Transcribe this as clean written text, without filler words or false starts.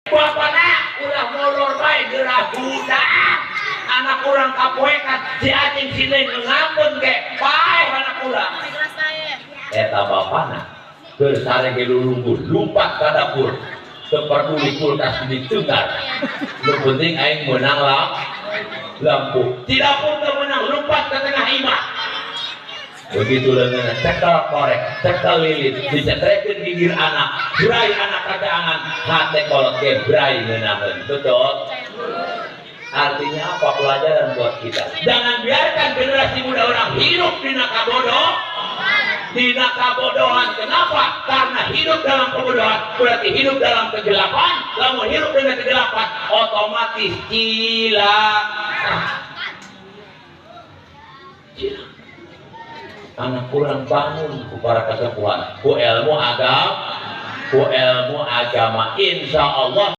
Bapana ulah molor bae, geura budak. Anak urang kapoekan si anjing si neng ngampun ge paeh anak urang. Eta bapana keur sare ge lulungguh, lumpat ka dapur. Teu peduli kulkas ditegar. Nu penting aing meunang lah lampu. Di dapur teu meunang, lumpat ke tengah imah. Begitu leungeunna cekel korek, cekel lilin, dicetrekeun gigir anak, bray anak kacaangan, hate kolot ge bray ngeunaheun. Betul? Artinya apa pelajaran buat kita? Jangan biarkan generasi muda orang hidup dina kabodoh, dina kabodohan. Kenapa? Karena hidup dalam kebodohan berarti hidup dalam kegelapan. Lamun hidup dengan kegelapan, otomatis cilaka. Cilaka. Anak kurang bangun ku para kesepuhan, ku ilmu agama, ku ilmu agama. Insya Allah.